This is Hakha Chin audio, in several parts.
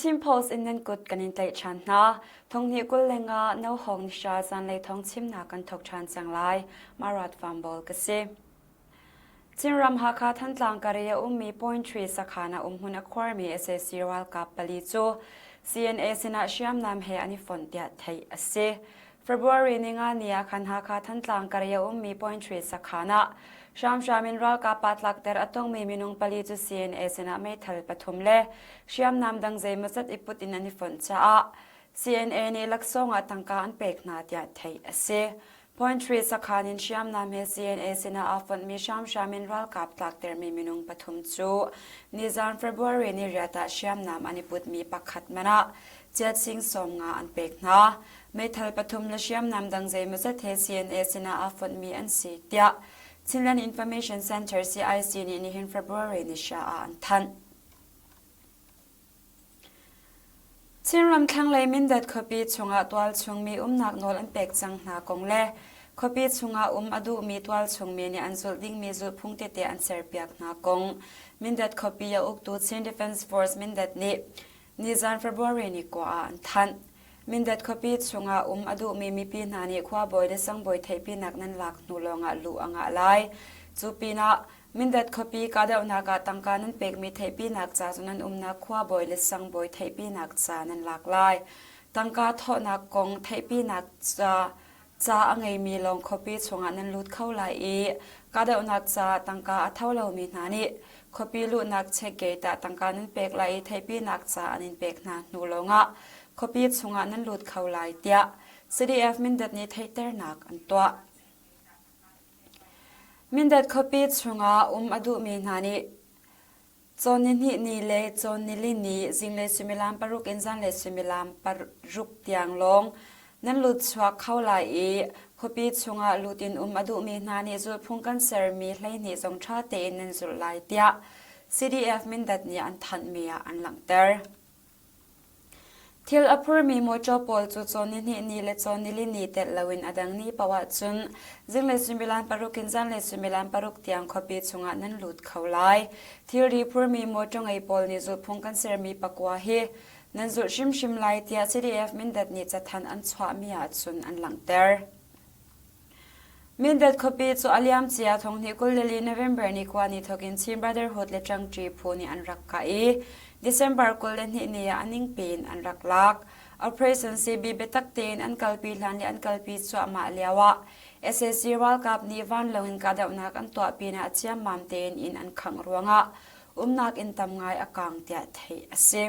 Chin Post in nan kut kan in tlaih ṭhan hna. Thonghnih 25 Nohawng nihra zanlei thawng chimnak kan thawk ṭhan cang lai. Marat Vambol ka si. Chinram Hakha Thantlang kar i a ummi Point Tree sakhan ah umhmun a khuarmi sac ralkap pali cu CNA sinah hriamnam he an i fonh tiah theih a si. February ninga ni ah khan Hakha Thantlang kar i a ummi Point Tree sakhan ah hramhram in ralkap aa tlakter a tongmi minung pali cu CNA sinah meithal pathum le hriamnam dang zeimawzat i put in an i fonh caah CNA nih laksawng ah tangka an pek hna tiah theih a si. Point Tree sakhan in hriamnam he CNA sinah aa fonhmi hramhram in ralkap tlaktermi minung pathum cu nizan February ni riat ah hriamnam an i putmi pakhat man ah chiat sing 50 an pek hna. Meithal pathum le hriamnam dang zeimawzat he CNA sinah aa fonhmi an si tiah Chinland Information Center CIC nih nihin February ni hra ah an thanh. Chinram thlanglei Mindat khuapi chungah tualchung mi umnak nawl an pek cang hna kong le khuapi chungah um a duhmi tualchung mi nih an zulh dingmi zulhphung tete an serpiak hna kong Mindat khuapi a uktu Chin Defence Force Mindat nih nizan February ni kua ah an thanh. Mindat khuapi chungah um a duhmi mipi hna nih khuabawi le sangbawi theihpinak nan lak hnu lawngah luh a ngah lai. Cu pinah Mindat khuapi kahdohnak ah tangka nan pekmi theihpinak ca cu nan umnak khuabawi le sangbawi theihpinak ca nan lak lai. Tangka thawhnak kong theihpinak ca ca a ngeimi lawng khuapi chungah nan lut kho lai i kahdohnak ca tangka a tho lomi hna nih khuapi luhnak check gate ah tangka nan pek lai i theihpinak ca an in pek hna hnu lawngah khuapi chungah nan lut kho lai tiah CDF Mindat nih theihternak an tuah. Mindat khuapi chungah um a duhmi hna nih cawn nihnih ni le cawn nili ni zinglei suimilam paruk in zanlei suimilam paruk tiang lawng nan lut chuak kho lai i khuapi chungah lut in um a duhmi hna nih zulhphung kan sermi 12 zong ṭha tein nan zulh lai tiah CDF Mindat nih an thanhmi ah an langhter. Thil a phurmi mawṭaw pawl cu cawn nihnih ni le cawn nili ni telh loin a dang ni paoh ahcun zinglei suimilam paruk in zanlei suimilam paruk tiang khuapi chungah nan lut kho lai. Thilri phurmi mawṭaw ngei pawl nih zulhphung kan sermi pakua hi nan zulh hrimhrim lai tiah CDF Mindat nih cathanh an chuahmi ahcun an langhter. Mindat khuapi cu a liamcia thonghnih 24 November ni kua ni thawk in Chin Brotherhood le Ṭangṭi phu nih an rak kah i December 22 ni ah a ningpi in an rak lak. Operation CB biatak tein an kalpi hlan le an kalpi cuahmah lioah sac ralkap nih vanlawng in kahdohnak an tuah pinah ciammam tein inn an khangh ruangah umnak inn tam ngai a kaang tiah theih a si.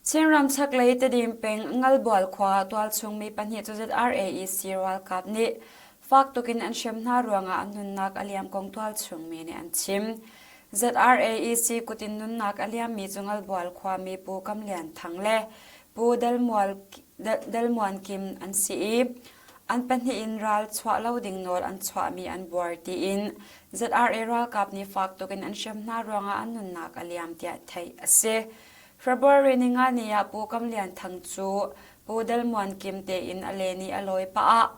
Chinram chaklei Tedim peng Ngalbual khua tualchung mi pahnih cu ZRAEC ralkap nih fak tuk in an hrem hna ruangah an nunnak a liam kong tualchung mi nih an chim. ZRAEC kut in nunnak a liammi cu Ngalbual khuami Pu Kam Lian Thang le Pu Dal Muan Kim an si i an pahnih in ral chuah lo ding nawl an chuahmi an buar tiin ZRA ralkap nih fak tuk in an hrem hna ruangah an nunnak a liam tiah theih a si. February ninga ni ah Pu Kam Lian Thang cu Pu Dal Muan Kim tein a len i a lawi pah ah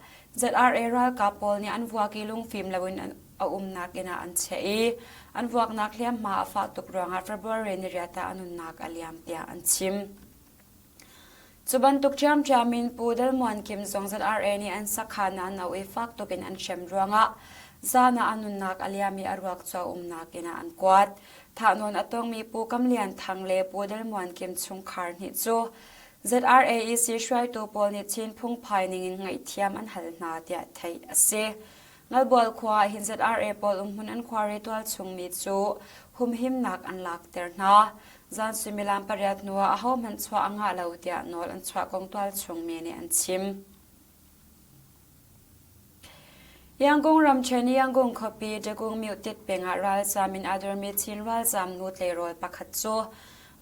ZRA ralkap pawl nih an vuak i lungfim loin a umnak inn ah an chiah i an vuaknak hliamhma a fah tuk ruangah February ni riat ah a nunnak a liam tiah an chim. Cu bantuk ṭhiamṭhiam in Pu Dal Muan Kim zong ZRA nih an sakhan ah an auh i fak tuk in an hrem ruangah zan ah a nunnak a liam i a ruak cu a umnak inn ah an kuat. Thahnawn a tongmi Pu Kam Lian Thang le Pu Dal Muan Kim chungkhar hnih cu ZRAEC hruaitu pawl nih Chin phungphai ningin ngaihthiam an hal hna tiah theih a si. Ngalbual khua ah hin ZRA pawl umhmun an khuari tualchungmi cu humhimnak an lakter hna. Zan suimilam pariat hnu ah ahohmanh chuah a ngah lo tiah nawl an chuah kong tualchungmi nih an chim. Yangon ramṭhen Yangon khuapi Dagung Myotit peng ah ralzaam in aa dormi Chin ralzaam nu tleirawl pakhat cu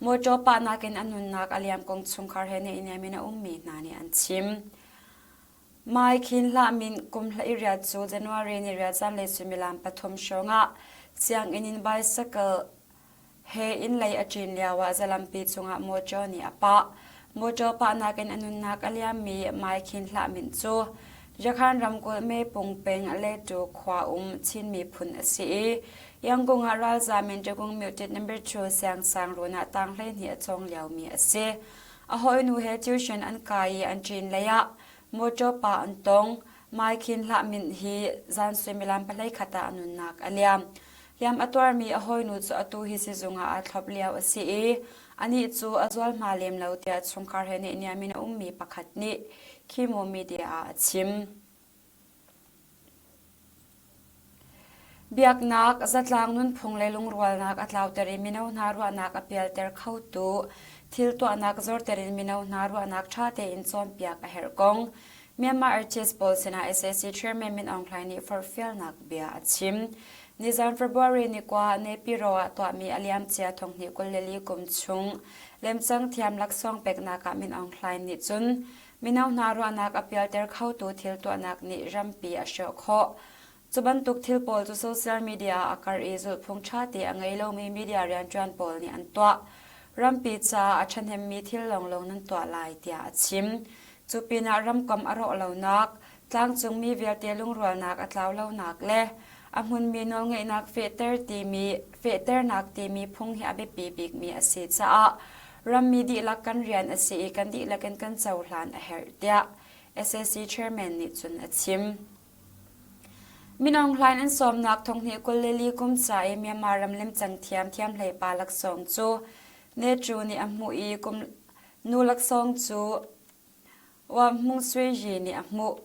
mawṭaw pahnak in a nunnak a liam kong chungkhar he naihniam in a ummi hna nih an chim. Mai Khin Hlah Min kum 18 cu January ni riat zanlei suimilam pathum hrawngah sianginn in bicycle he inn lei a ṭin lioah zalampi cungah mawṭaw nih a pah. Mawṭaw pahnak in a nunnak a liammi Mai Khin Hlah Min cu Yakhan ramkulh Mepung peng Letu khua um Chin miphun a si i. Yangon ah ralzaam in Dagung Muted Number 2 siangsang ruun ah tang 12 a cawng liomi a si. A hawinu he tuition an kai i an ṭin lei ah mawṭaw pa an tong. Mai Khin Hlah Minh hi zan suimilam pahlei khat ah a nunnak a liam. Hliam a tuarmi a hawinu cu atu hi sizung ah aa thlop lio a si i anih cu a zualhma lem lo tiah chungkhar he neihniam in a ummi pakhat nih Khimo media ah a chim. Biaknak, zatlang nunphung le lungrualnak a tlauter i mino hna ruahnak a pialter khotu thil tuahnak zorter in mino hna ruahnak ṭha tein cawnpiak a herh kong Myanmar artist pawl sinah sac Chairman Min Aung Hlaing nih forhfialnak bia a chim. Nizan February ni kua Naypyidaw ah tuahmi a liamcia thonghnih 24 kum chung lemcang thiam laksawng peknak ah Min Aung Hlaing nih cun Mino hna ruahnak a pialter khotu thil tuahnak nih rampi a hrawh khawh. Cu bantuk thil pawl cu social media ah a karh i zulhphung ṭha te a ngei lomi media rianṭuan pawl nih an tuah. Rampi caah a ṭhahnemmi thil lawnglawng nan tuah lai tiah a chim. Cu pinah ramkomh a rawh lonak, tlangcungmi vialte lungrualnak a tlau lonak le a hmunmi nawlngeihnak fehter timi fehternak timi phung hi a biapi bikmi a si caah rammi dihlak kan rian a si i kan dihlak in kan cohlan a herh tiah sac chairman nih cun a chim. Min Aung Hlaing an sawmnak thonghnih 24 kum ca i Myanmar ram lemcang thiam thiamhlei pa laksawng cu Nechu nih a hmuh i kum nu laksawng cu Wa Hmung Sui Yi nih a hmuh.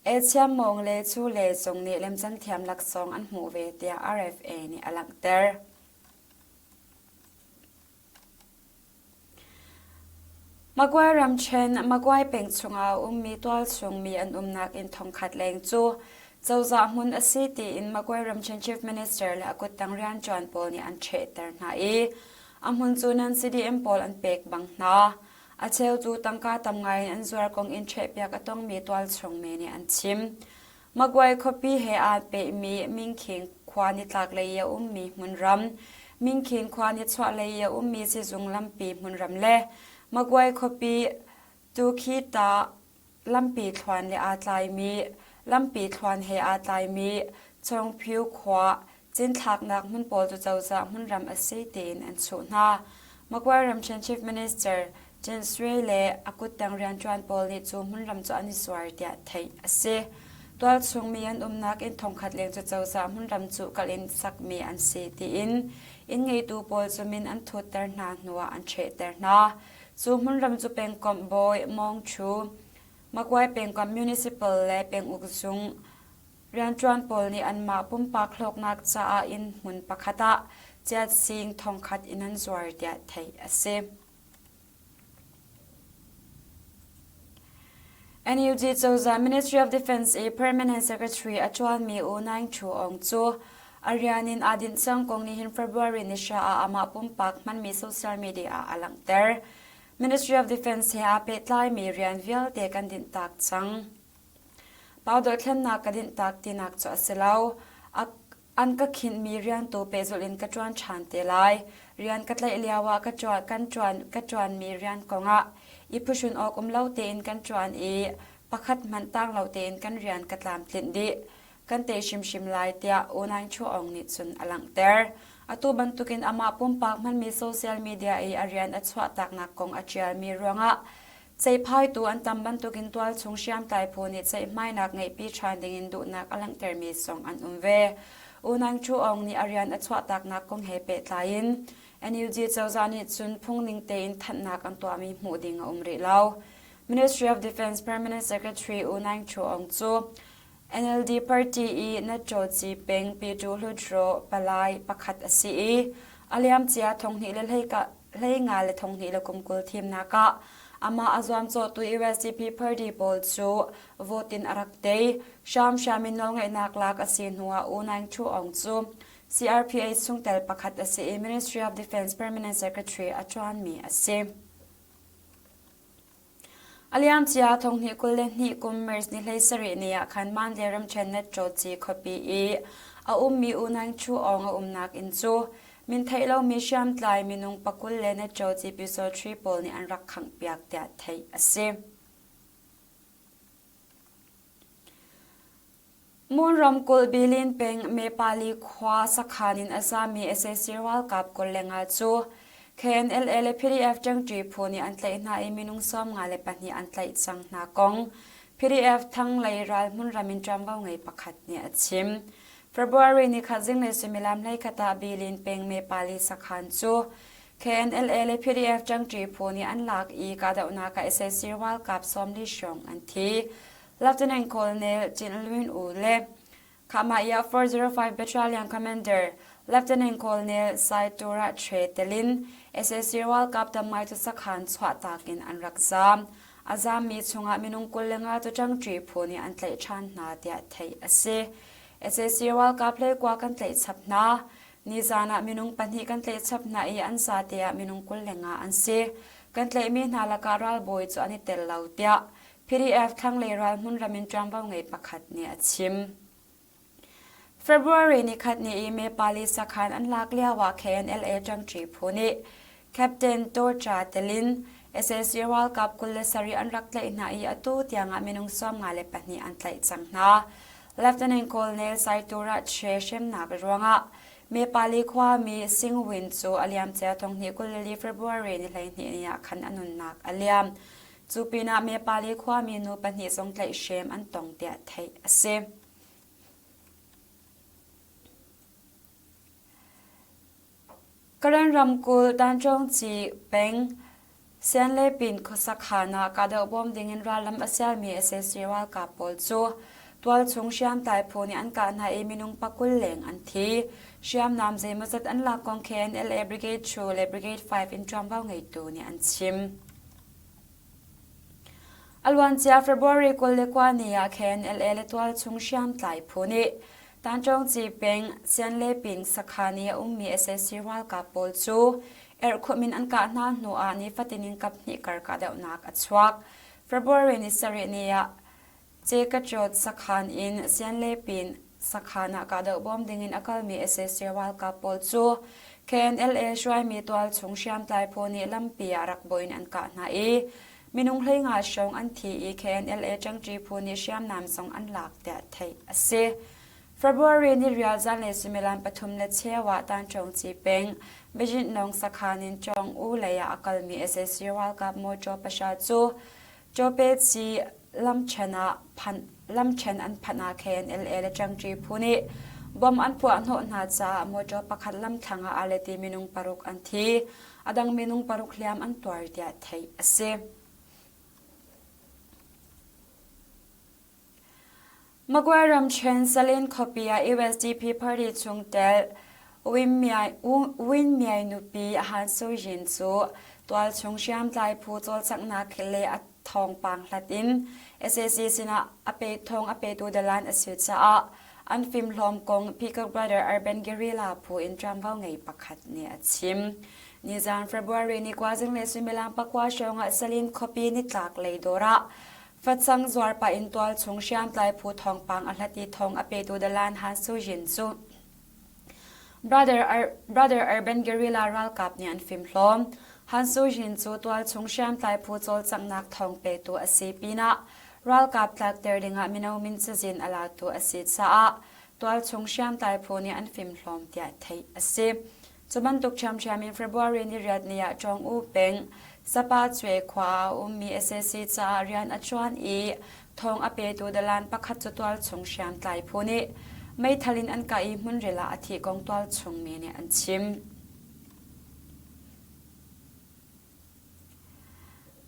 Asia Mawng le Chu le zong nih lemcang thiam laksawng an hmuh ve tiah RFA nih a langhter. Magway ramṭhen Magway peng chungah a ummi tualchung mi an umnak inn thongkhat leng cu cozah hmun a si tiin Magway ramṭhen Chief Minister le a kuttang rianṭuan pawl nih an ṭhehter hna i a hmun cu nan CDM pawl an pek bang hna. A cheu cu tangka tam ngai in an zuar kong in ṭhehpiak a tongmi tualchung mi nih an chim. Magway khuapi he aa pehmi Mingkhing khua nitlaklei i a ummi hmunram, Mingkhing khua nichuahlei i a ummi sizung lampi hmunram le Magway khuapi Tukhita lampi thluan le aa tlaimi lampi thluan he aa tlaimi Chawngphyu khua cinthlaknak hmun pawl cu cozah hmunram a si tiin an chuh hna. Magway ramṭhen Chief Minister Chin Sui le a kuttang rianṭuan pawl nih cu hmunram cu an i zuar tiah theih a si. Tualchung mi an umnak inn thongkhat leng cu cozah hmunram cuh kalh in sakmi an si tiin inn ngeitu pawl cu min an thutter hna hnuah an ṭhehter hna. Cu hmunram cu pengkomh bawi Mawng Chu, Magway pengkomh municipal le penguk zung rianṭuan pawl nih anmah pumpak hlawknak caah inn hmun pakhat ah ciatsing thongkhat in an zuar tiah theih a si. NUG cozah Ministry of Defense i Permanent Secretary a ṭuanmi U Naing Thu Aung cu a rian in aa dinh cang kong nihin February ni hra ah amah pumpak hmanmi social media ah a langhter. Ministry of Defense he aa pehtlaimi rian vialte kan dinhtak cang. Pau dothlennak ka dinhtak tinak cu a si lo. A An ka khinhmi rian tu pehzulh in ka ṭuan ṭhan te lai. Rian ka tlaih lioah ka ṭuan, kan ṭuan, ka ṭuanmi rian kongah i phuhrun awk um lo tein kan ṭuan i pakhat hmanh tang lo tein kan rian ka tlamtlinh dih. Kan tei hrimhrim lai tiah U Naing Chu Aung nih cun a langhter. Atu bantukin amah pumpak hmanmi social media i a rian a chuahtaknak kong a ṭialmi ruangah Ceihphaitu an tam bantukin tualchung hriamtlai phu nih ceihmainak ngeihpi ṭhan dingin duhnak a langhtermi zong an um ve. U Naing Thu Aung nih a rian a chuahtaknak kong he pehtlai in NUG cozah nih cun phungning tein thanhnak an tuahmi hmuh ding a um rih lo. Ministry of Defense Permanent Secretary U Naing Thu Aung cu NLD party i Natṭawci peng Pytu Hluttaw palai pakhat a si i a liamcia thonghnih le hleinga le thonghnih le kum 20 thimnak ah amah a zuamcawhtu USDP party pawl cu vote in a rak tei. Hramhram in nawlngeihnak lak a si hnuah U Naing Thu Aung cu CRPH chungtel pakhat a si i Ministry of Defense Permanent Secretary a ṭuanmi a si. A liamcia thonghnih 22 kum March ni 17 ni ah khan Mandalay ramṭhen Natṭawci khuapi i a ummi U Naing Chu Aung a umnak inn cu min theih lomi hriamtlai minung pakul le Natṭawci Pyusawṭhi pawl nih an rak khanghpiak tiah theih a si. Mon ramkulh Bilin peng Mepali khua sakhan in a zami sac ralkap 22 cu KNLA le PDF ṭangṭi phu nih an tlaih hna i minung 52 an tlaih cang hna kong PDF thanglei ral hmunram in ṭuanvo ngei pakhat nih a chim. February nikhat zinglei suimilam 11 ah Bilin peng Mepali sakhan cu KNLA le PDF ṭangṭi phu nih an lak i kahdohnak ah sac ralkap 40 hrawng an thi. Lieutenant Colonel Chin Lwin U le Khahmaiah 405 Battalion Commander Lieutenant Colonel Sai Tura Tre telin sac ralkap tam ngai cu sakhan chuahtak in an rak zaam. A zaammi chungah minung 25 cu ṭangṭi phu nih an tlaih ṭhan hna tiah theih a si. Sac ralkap hleikua kan tlaih chap hna. Nizaan ah minung pahnih kan tlaih chap hna i an zate ah minung 25 an si. Kan tlaihmi hna lakah ralbawi cu an i tel lo tiah PDF thlanglei ral hmunram in ṭuanvo ngei pakhat nih a chim. February nikhat ni i May pali sakhan an lak lioah KNLA ṭangṭi phu nih Captain Torcha telin sac ralkap 27 an rak tlaih hna i atu tiangah minung 52 an tlaih cang hna. Lieutenant Colonel Saitura Che hremnak ruangah May pali khuami Sing Win cu a liamcia thonghnih 24 February ni 12 ni ah khan a nunnak a liam. Cu pinah Mepali khuami nu pahnih zong tlaihhrem an tong tiah theih a si. Karen ramkulh Tanchawngci peng Sianlepin khuasakhan ah kahdoh bawm dingin rallam a sialmi sac ralkap pawl cu tualchung hriamtlai phu nih an kah hna i minung pakul leng an thi. Hriamnam zeimawzat an lak kong KNLA Brigade 2 le Brigade 5 in ṭuanvo ngeitu nih an chim. A luancia February 22 ni ah KNLA le tualchung hriamtlai phu nih Tanṭawngci peng Sianlepin sakhan i a ummi sac ralkap pawl cu erhkhumh in an kah hna hnu ah nifatin in kaphnih kar kahdohnak a chuak. February ni sarih ni ah Cekachawt sakhan in Sianlepin sakhan ah kahdoh bawm dingin a kalmi sac ralkap pawl cu KNLA hruaimi tualchung hriamtlai phu nih lampi ah rak bawh in an kah hna i minung 15 hrawng an thi i KNLA ṭangṭi phu nih hriamnam zong an lak tiah theih a si. February ni rial zanlei suimilam pathum le cheu ah Tanṭawngci peng Beijing sakhan in Cawng U lei ah a kalmi sac ralkap mawṭaw pahra cu Cawpeci lamṭhen ah lamṭhen an phanh ah KNLA le ṭangṭi phu nih bom an puahhnawh hna caah mawṭaw pakhat lamthlang ah aa let i minung paruk an thi. A dang minung paruk hliam an tuar tiah theih a si. Magway ramṭhen Salin khuapi ah USDP party chungtel Win Myai nupi Han Su Yin cu tualchung hriamtlai phu cawlcanghnak le a thawngpang hlat in sac sinah a pe thawng a petu dalan a si caah an fimhlawm kong Peacock Brother Urban Guerrilla phu in ṭuanvo ngei pakhat nih a chim. Nizan February ni kua zinglei suimilam pakua hrawng ah Salin khuapi nitlak lei dawr ah Facang zuar pah in tualchung hriamtlai phu thawngpang a hlat i thawng a petu dalan Han Su Yin cu Brother, Brother Urban Guerrilla ralkap nih an fimhlawm. Han Su Yin cu tualchung hriamtlai phu cawlcanghnak thawng petu a si pinah ralkap tlakter dingah mino min cazin a latu a si caah tualchung hriamtlai phu nih an fimhlawm tiah theih a si. Cu bantuk ṭhiamṭhiam in February ni riat ni ah Ṭawng U peng Sapa Cwe khua ah a ummi sac caah rian a ṭuan i thawng a petu dalan pakhat cu tualchung hriamtlai phu nih meithal in an kah i hmunril ah a thih kong tualchung mi nih an chim.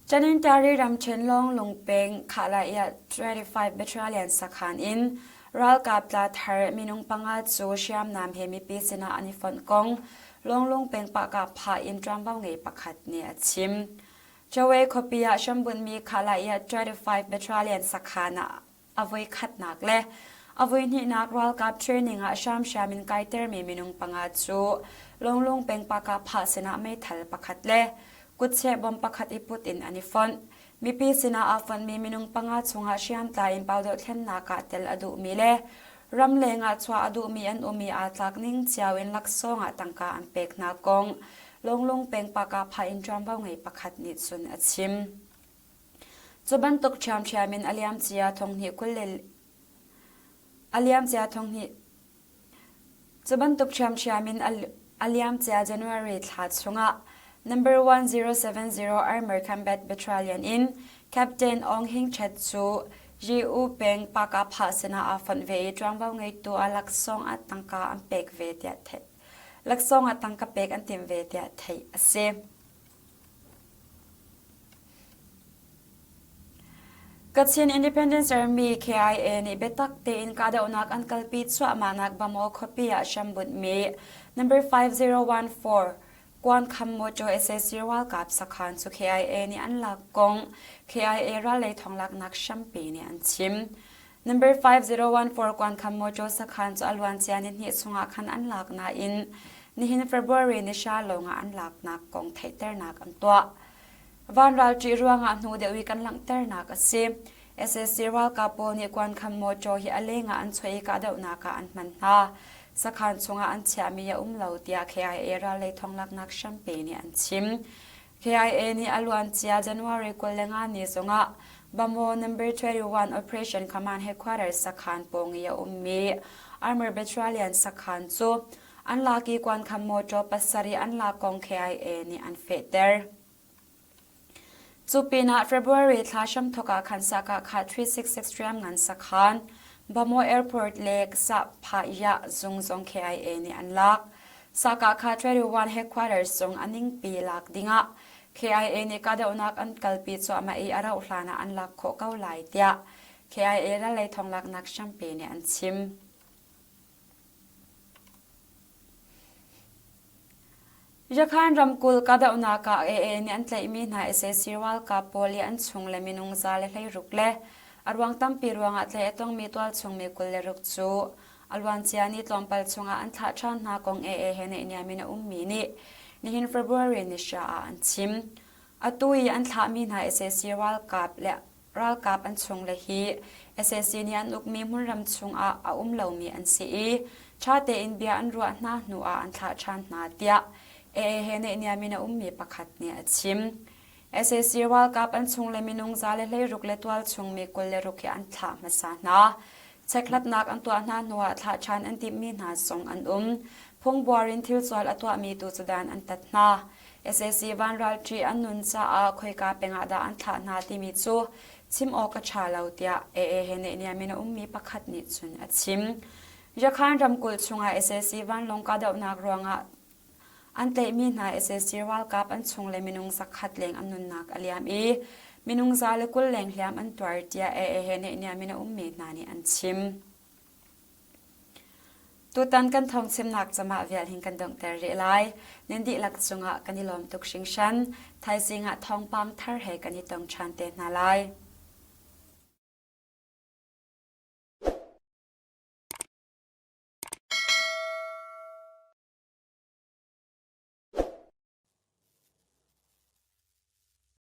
Tanintari ramṭhen Lawnglung peng Khahlaiah 25 Battalion sakhan in ralkap tla thar minung panga cu hriamnam he mipi sinah an i fonh kong Lawnglung peng pahkahphah in ṭuanvo ngei pakhat nih a chim. Chawe khuapi ah hrambunhmi Khahlaiah 25 Battalion sakhan ah A voikhatnak le a voihnihnak ralkap training ah hramhram in kaitermi minung panga cu Lawnglung peng Pakahphah sinah meithal pakhat le kutcheh bom pakhat i put in an i fonh. Mipi sinah aa fonhmi minung panga chungah hriamtlai in paudohthlennak ah tel a duhmi le ramleng ah chuah a duhmi an um i aa tlak ning cio in laksawng ah tangka an pek hna kong Lawnglung peng Pakahphah in ṭuanvo ngei pakhat nih cun a chim. Cu bantuk ṭhiamṭhiam in a liamcia A liamcia thonghnih Cu bantuk ṭhiamṭhiam in a liamcia January thla chungah Number 1070 Armor Combat Battalion in Captain Aung Hing Chet cu Yi-U peng Pakapha sinah aa fonh ve i ṭuanvo ngeitu ah laksawng ah tangka an pek ve tiah theih laksawng ah tangka pek an timh ve tiah theih a si. Kachin Independence Army KIA nih biatak tein kahdohnak an kalpi cuahmahnak Bamaw khuapi ah hrambunhmi number 5014 Kuankham Motor SAC ralkap sakhan cu KIA nih an lak kong KIA rallei thawnglaknak hrampi nih an chim. Number 5014 Kuankham Motor sakhan cu a luancia nihnih chungah khan an lak nain nihin February ni hra lawngah an laknak kong theihternak an tuah. Vanral ṭih ruangah hnu deuh i kan langhternak a si. SAC ralkap pawl nih kuankham mawṭaw hi a lengah an chuah i kahdohnak ah an hman hna. Sakhan chungah an chiahmi a um lo tiah KIA rallei thonglaknak hrampi nih an chim. KIA nih a luancia January 25 ni zongah Bamaw Number 21 Operation Command Headquarters sakhan pawng i a ummi Armor Battalion sakhan cu an lak i kuankham mawṭaw pasarih an lak kong KIA nih an fehter. Cu pinah February thla hramthawk ah khan Sakakha 366 hriamngan sakhan, Bamaw Airport le Sahphahyah zung zong KIA nih an lak. Sakakha 21 headquarters zung a ningpi lak dingah KIA nih kahdohnak an kalpi cuahmah i a rauh hlan ah an lak khawh ko lai tiah KIA rallei thawnglaknak hrampi nih an chim. Yakhan ramkulh kahdohnak ah AA nih an tlaihmi hna sac ralkap pawl i an chung le minung 116 le a ruang tampi ruangah tlaih a tongmi tualchung mi 26 cu a luancia ni tlawmpal chungah an thlah ṭhan hna kong AA he naihniam in a ummi nih nihin February ni hra ah an chim. Atu i an thlahmi hna sac ralkap le ralkap an chungle hi sac nih an ukmi hmunram chungah a um lomi an si i ṭha tein bia an ruah hna hnu ah an thlah ṭhan hna tiah AA he naihniam in a ummi pakhat nih a chim. Sac ralkap an chungle minung 116 le tualchung mi 26 hi an thlah hmasa hna. Chekhlatnak an tuah hna hnuah thlah ṭhan an timhmi hna zong an um. Phungbuar in thilsual a tuahmi tu cu dan an tat hna. Sac vanralṭi an nun caah khoika peng ah dah an thlah hna timi cu chim awk a ṭha lo tiah AA he naihniam in a ummi pakhat nih cun a chim. Yakhan ramkulh chungah sac vanlawng kahdohnak ruangah an tlaihmi hna sac ralkap an chung le minung zakhat leng an nunnak a liam i minung 120 leng hliam an tuar tiah AA he naihniam in a ummi hna nih an chim. Tutan kan thawngchimnak camah vial hin kan donghter rih lai. Nan dihlak cungah kan i lawm tuk hringhran. Thaizing ah thawngpang thar he kan i tong ṭhan te hna lai.